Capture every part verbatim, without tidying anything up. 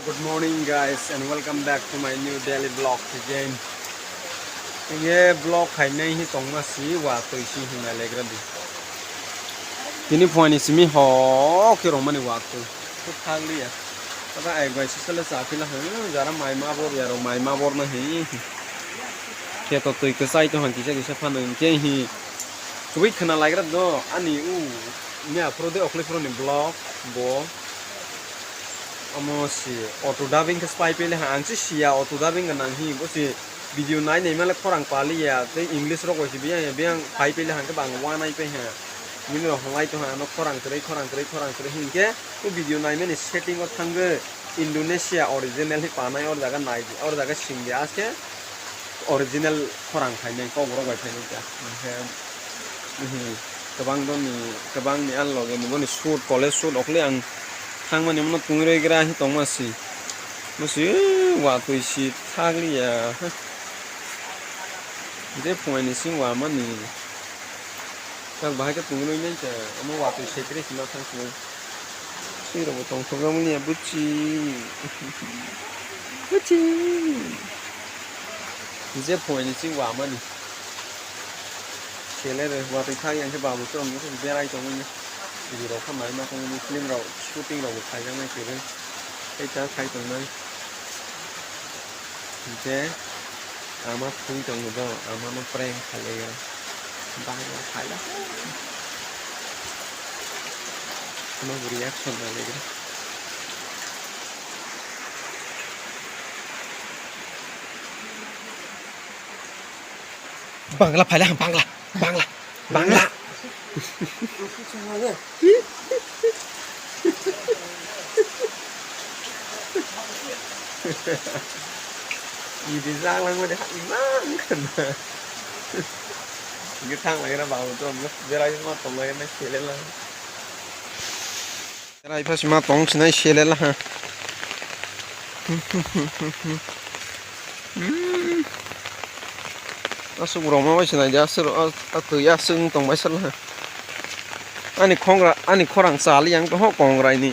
Good morning guys and welcome back to my new daily vlog again. Ye vlog khainai hi tongma si wa twi si hwnna legra di. Tini phuaini simi ho khe rwmani wa twi. Khe thang liya. Ata ai bai sisale cha phila hwn jara mai ma bor ya ro mai ma bor na hi. Khe to twi kwchai to hwn kisa kisa phano hwn khe hi. Kwbwi khna lagra do ani u miya phuru de okhlai phuru ni vlog bo. Omo si auto dubbing khe spy pele ha ang si siya auto dubbing ga nang hi bo si video nai nai male khorang pali ya tei English rok bai si biyang ya biyang pai pele ha khe bang wanai pai ha. Bini rok hwnlai tong ha ano khorang kwrwi khorang kwrwi khorang kwrwi hinkhe o video nai mani setting o thangwi Indonesia original hi panai or jaga nai or jaga sing ya aske original khorang khainai kok borok bai khainai kha. Hinkhe Mhm. Kwbang doni, kwbang ni ang loge ni boni shoot, college shoot okle ang thangmani mano tungwi roi gra hi tongma si. Musi watwi si thagli ya. Je phungai ni sing wa mani. Tak bahai ke tungwi roi nai kha, omo watwi sekre si ma thang si. Swi rok bo tongthok ya mani ya buchi. Buchi. Je phungai ni sing wa mani. Sele re, watwi thang yang khe babu chwrwng nukhe berai tongmani. Video rok khe naima tongmani, film rok shooting rok bo khaijak nai khe. Tei ta khai tongnai. Hinkhe ama thwi tongo do, ama no prank khailai o. Bangla khaila. Ama bo reaction nai lai. Bangla phaila, bangla, bangla, bangla. Ini jalan mana hak imang kan. Ini thang lagi na bawa tu, berai ma tong lagi na sele lah. Rai phasi ma tong sinai sele laha. Hmm. Asuk roma bai sinai de asuk a twi asuk tong bai sala. Ani khongra ani khorang chali yang to kongrai ni.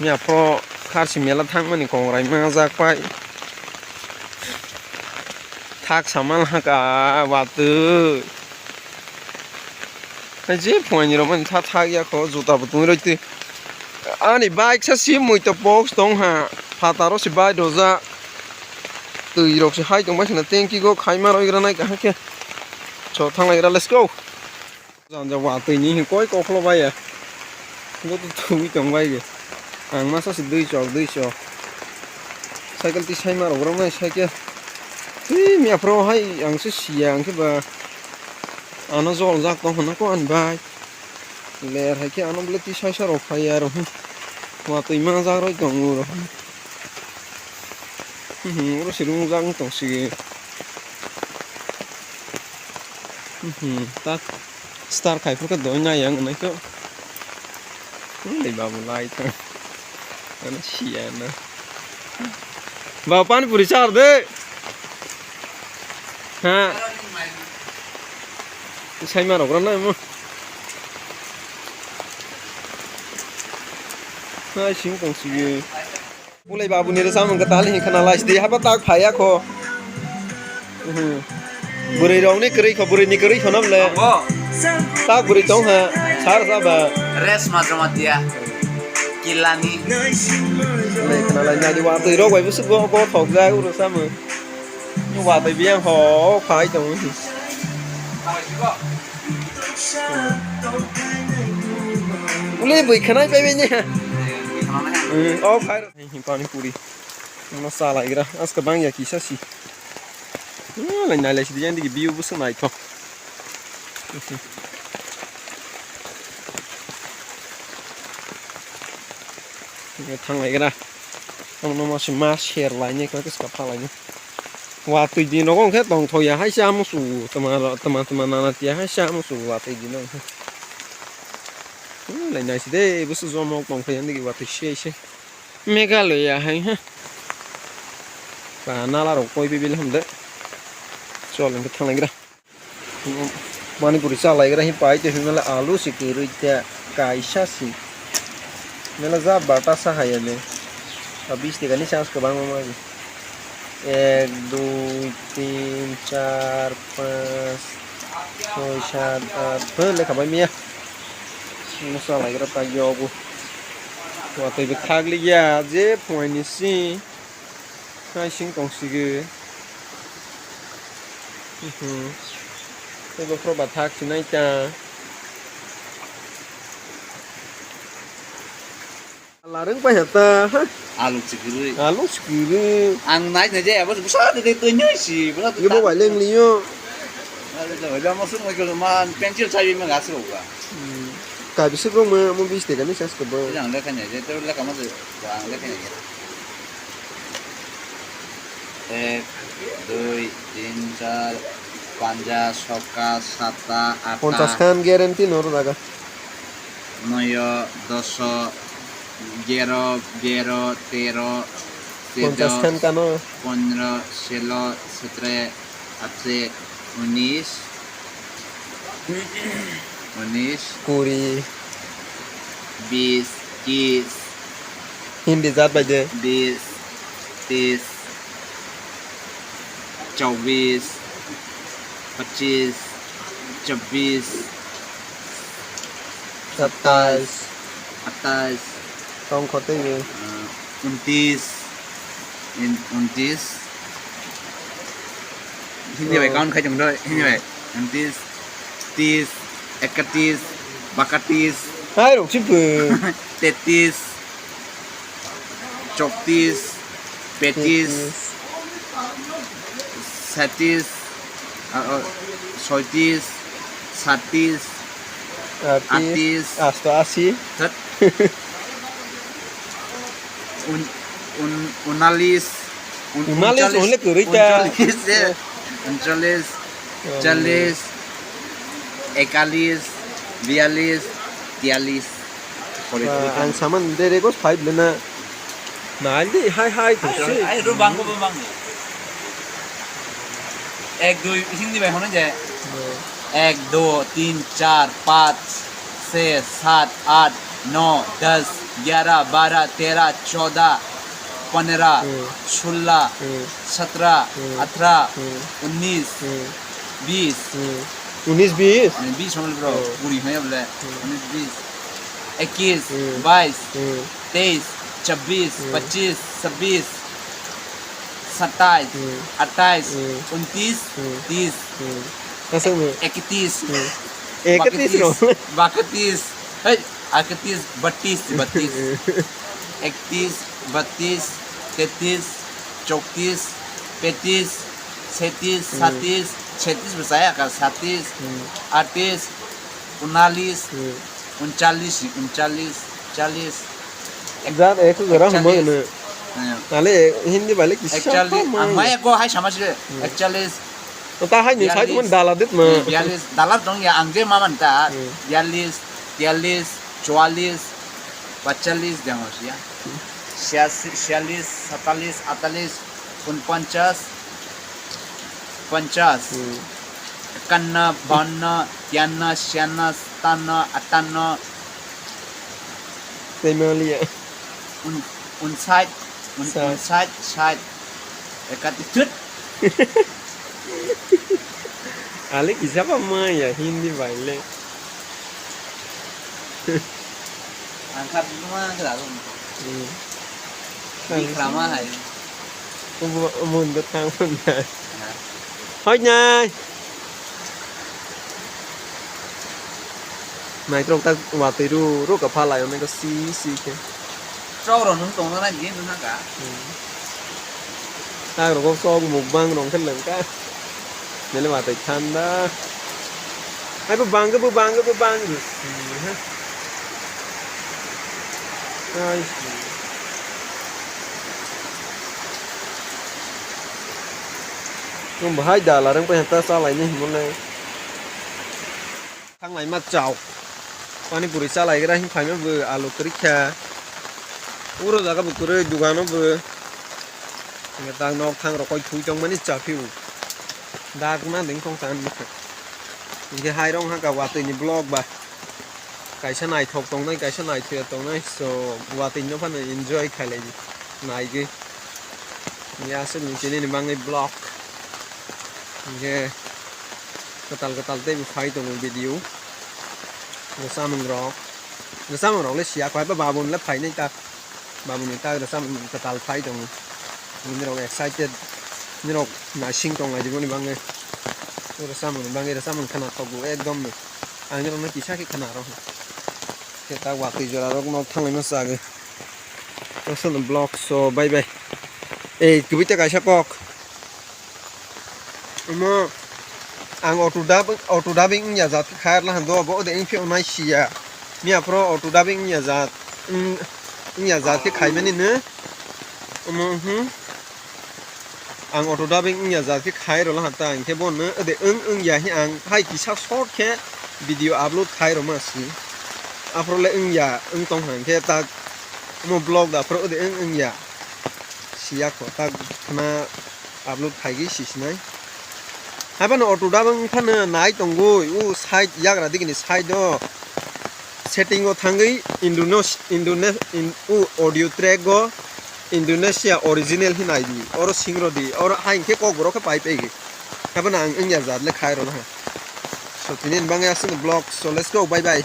Nya pro kharsi mela thangmani kongrai ma jak pai. Thak samal haka watwi. Hai je phuaini rok mani tha thak ya kho juta bo tungwi roi twi. Ani bike sa si mui to box tong ha. Phataro si bai dojak. Twi rok si hai tong bai khna tanki go khai ma roi gra nai kaham khe. Cho thang lai gra, let's go. Janja watwi ni hin koi koklo bai ya. Bo to thwi tong bai ge. Ang masa se dui chok, dui chok. Cycle ti sai ma rok rok nai cycle. Twi miya phro hai ang se siya ang se ba. Ano jol jak tong hwnna ko ani bai. Ler hai khe ano bwle ti sai sa rok phai ya rok. Watwi ma jak roi tong uro. Hmm, uro se rung jak tong sigi. Hmm, tak. Star khai phuru khe doi nai yang nai khe. Ni babu lai thang. Ano siya na. Babu pani puri char de. Ha. Sai ma rok ro nai mo. Hai sing tong sigi. Bulai babu ni rwchapmung kwtal hinkhana lai sidi haba tak phaiya kho. Mhm. Bwrwi rok ni kwrwi kho, bwrwi ni kwrwi kho no bwle. Tongo. Tak bwrwi tong ha, sar sa ba. Res ma joma tiya. Kilani. Bulai khana lai nadi watwi rok bai bwswk go go thok jak rwchapmung. Watwi biyang ho phai tongo. Ule bui khanai pai bai ne. Hmm, o khai. Pani puri. Ano salai gra. Aska bang ya kisa si. Hmm, lai nai lai si diyan digi biu busu nai to. Thanglai gra. Ano ma si ma ser lai ne ko kiska phalai ne. Watwi din rogo hwnkhe tongthokya hai se amusu tama tama tama nana tiya hai se amusu watwi din rogo hwnkhe. Hmm, lai naiside bwswk jomok tongthokya nigi watwi se se. Meghalaya hai ha. Ba nala rok koi bibil hamde. Chol hwnkhe thanglaigra. Manipuri chalaigra hi pai twi hwnmale alu si kwrwi tei kaisa si. Mela ja bata sa hai ani. Ba bis taka ni chance kwbangma magi. Ek, dui, tin, char, panch, soi, sat, at, pho lekha bai miya. Masa lai gra ta yogo. Watwi bwkhak liya je phunai ni si. Hai sing tong sigi. Mhm. Tei bokhorok ba thak sinai ta. Larwng paisa ta, ha? Alu chikirwi. Alu chikirwi. Ang nai nai je, abo bwsa de de twi nai si, bwsa de. Ibo ta- bai leng liyo. Alu de, oja mo sung mo man pencil chabi ma gas ro ga. Hmm. Ka bisik rok mo, mo bis taka ni sas ko bo. Ang lekha nai je, to lekha mo je, ang lekha nai je. Ek, dui, tin, char, panja, soka, sata, ata. Ponchas khan guarantee no ro jaga. Noyo, doso, gero, gero, tero, ponchas khan kano. Pondro, selo, setre, ache, unis, unis, kuri, bis, kis, Hindi jat bai de. Bis, tis, chobis, pachis, chobis, satais, atais, tong khote ye. Untis, untis. Hindi bai count khai tong doi, hindi bai. Untis, tis, ekatis, bakatis. Hai rok si phu. Tetis. Choktis, petis, setis, soitis, satis, atis, asto asi. Unalis, unalis, unchalis, unchalis, chalis, ekalis, bialis, tialis. Ang saman de rego five lena. Nai de hai hai to se. Ai ro bang ko bang. Ek dui ising di bai hono je. Ek do tin char panch se sat at no das gyara bara tera choda panera sola satra atra unis bis. Unis bis? Bis hono bro. Kuri hono bole. Unis bis. Ekis, bais, teis, chabis, pachis, sabis, satais, atais, untis, tis, ektis, ektis, bakatis, hei, akatis, batis, batis, ektis, batis, tetis, choktis, petis, setis, satis, setis bwsaya ka satis, atis, unalis, Unchalis, unchalis, chalis. Jat ek jora hwnba hwno. Ale Hindi bai le kisa ekchalis, ang maya ko hai sama se. Ekchalis. Ta hai ni sai tong dala dit ma. Bialis, dala tong ya ang je maman ta. Bialis, tialis, chualis, pachalis jang hosia. Siasi, sialis, satalis, atalis, Unpanchas, panchas, ekanna, baanna, tianna, sianna, satanna, atanna, Tei maliya. Un, unsait, un, unsait, sait, ekat, tut. Ale kisa pa maya Hindi bai le. Angkat dulu mah ke lalu. Di krama hai. Ubo, ubo, ubo, tang, tang. Hoi nai. Naitrok tak watwi ru, ru ka phalai, onai ka si, si khe. Chok rok nung tongna nai di nung ka. Ang rok sok mukbang rong khe lengka. Nele watwi thanda. Ai bo bang, bo bang, bo bang. Ai. Nung bahai dala rang pa hata salai ni himone. Thanglai ma chao. Pani puri chalai gra hin phaima bo alu kwrwi kha. Uro jaga bo kwrwi dugano bo. Hingke tak nok thang rokoi thui tongmani chaphiu. Dak ma ding tong tan. Hingke hai rong ha ka watwi ni vlog ba. Kaisa naithok tongnai, kaisa naithuya tongnai. So watwi no phano enjoy khailai di. naigwi. Hwnkhe aswk ni tini ni bagwi vlog. Hwnkhe kwtal kwtal tei bo phai tongo video. Bo chamung rok. Bo chamung rok le siya kho, haiba babun le phainai ta. Babuni ta rwchapmung kwtal phai tongo. Nini rok excited, nini rok naising tong lai di boni bagwi. Rwchapmung ni bagwi rwchapmung khana thokgo ekdom ni. Ang nini rok no kisa khe khana rw. Khe ta watwi jora rok nok thang lai ma chagwi. Aswk no vlog so bye bye. Ei, kubui ta kaisa kok. Omo ang auto dub, auto dubbing wngya jat khe khair lahan do, bo ode wngphi onai siya. Miya phoro auto dubbing wngya jat, wng-, wngya jat khe khaimani no. Omo, hmm. Ang auto dubbing wngya jat khe khai rw laha ta, hwnkhe bo no ode wng wngya hi ang hai kisa short khe video upload khai rw ma si. Aphoro le wngya, wng tong hang khe ta omo vlog da phoro ode wng wngya. Siya kho ta khna upload khaigwi sisinai. Haibano auto dubbing phano nai tongwi, o side yagra digini side o setting o thangwi Indonesia, Indonesia, in, o audio track o Indonesia original hinai di, oro singrodi, oro hai hwnkhe kokborok khe pai paigwi. Haibano ang wngya jat le khai rwna ha. So tini ni bagwi aswk vlog, so let's go, bye bye.